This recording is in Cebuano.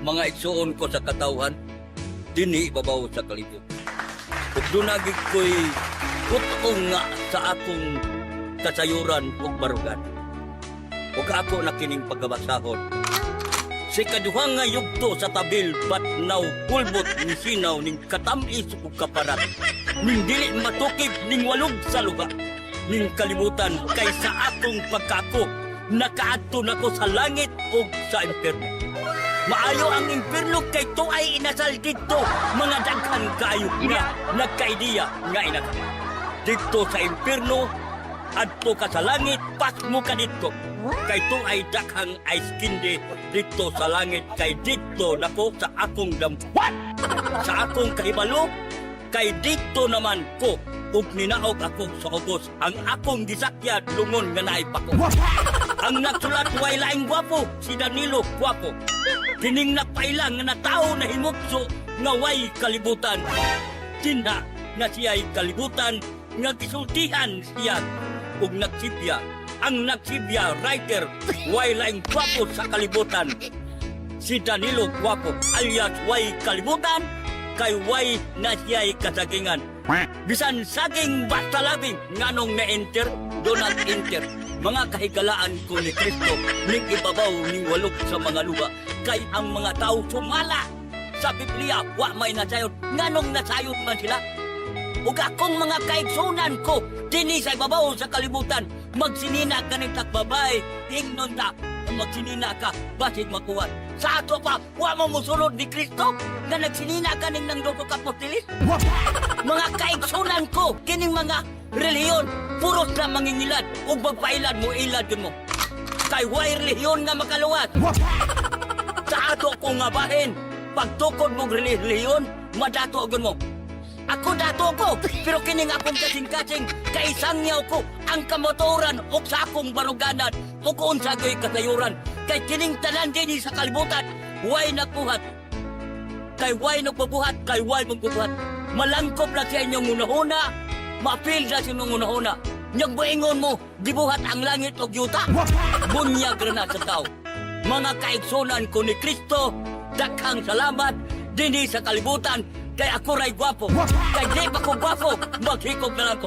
Mga igsuon ko sa katawhan, dinhi ibabaw sa kalibutan. Ug duna gid ko'y put-ong nga sa akong kasayuran ug barugan. Ug ako na kining pagkabasahon. Si kaduha nga yugto sa tabil batnaw pulbot ni sinaw ning katamis ug kaparat. Ning dili matukib ning walog sa luha. Ning kalibutan kay sa akong pagkaako nakaadto nako sa langit ug sa impierno. Maayo ang impierno kay tuay inasal didto, mga daghan kaayo nga nagkaidiya nga inasal. Didto sa impierno, adto ka sa langit, pasmo ka didto. Kay tuay daghang ice candy didto sa langit kay didto nako sa akong dampuan. Sa akong kahibalo, kay didto naman ko ug ninaog ako sa ubos ang akong gisakyan lungon nga naay pako. Ang nagsulat way laing gwapo, si Danilo Gwapo. Kining nagpailang nga natawo na himugso nga way kalibutan. Dinha na siya'y kalibutan nga gisultihan siya ug nagsibya. Ang nagsibya writer way laing gwapo sa kalibutan. Si Danilo Gwapo alias way kalibutan kay way na siya'y kasagingan. Bisan saging basta labing nganong na-enter, do not enter. Mga kahigalaan ko ni Kristo, ning ibabaw ning walog sa mga luha, kay ang mga tao sumala sa Biblia, wa may nasayod. Nganong nasayod man sila? Ug akong mga kaigsunan ko, dinhi sa ibabaw sa kalibutan, magsinina ka ning takbabay, ingnon ta, magsinina ka, basig makuha. Sa ato pa, wa mo musunod ni Kristo, nga nagsinina ka ning nang dugo kapotilis? Mga kaigsunan ko, kining mga relihiyon, puros na mangingilad, ug magpailad mo, ilad yun mo. Kay way relihiyon nga makaluwas. Sa ato ko nga bahin, pagtukod mo relihiyon, madato gyud mo. Ako dato ko, pero kining akong kasing-kasing, kaisangyaw ko ang kamotoran ug sa akong baruganan, ug unsa ko'y kasayuran. Kay kining tanan dinhi sa kalibutan, way nagbuhat. Kay way nagbubuhat, kay way magbubuhat. Malangkob na sa inyong hunahuna, maapil na sa inyong hunahuna. Nyag moingon mo, gibuhat ang langit ug yuta. Bunyag ra na sa tao. Mga kaigsunan ko ni Kristo, daghang salamat dinhi sa kalibutan kay ako ray gwapo. Kay di pa ko gwapo, maghikog na lang ko.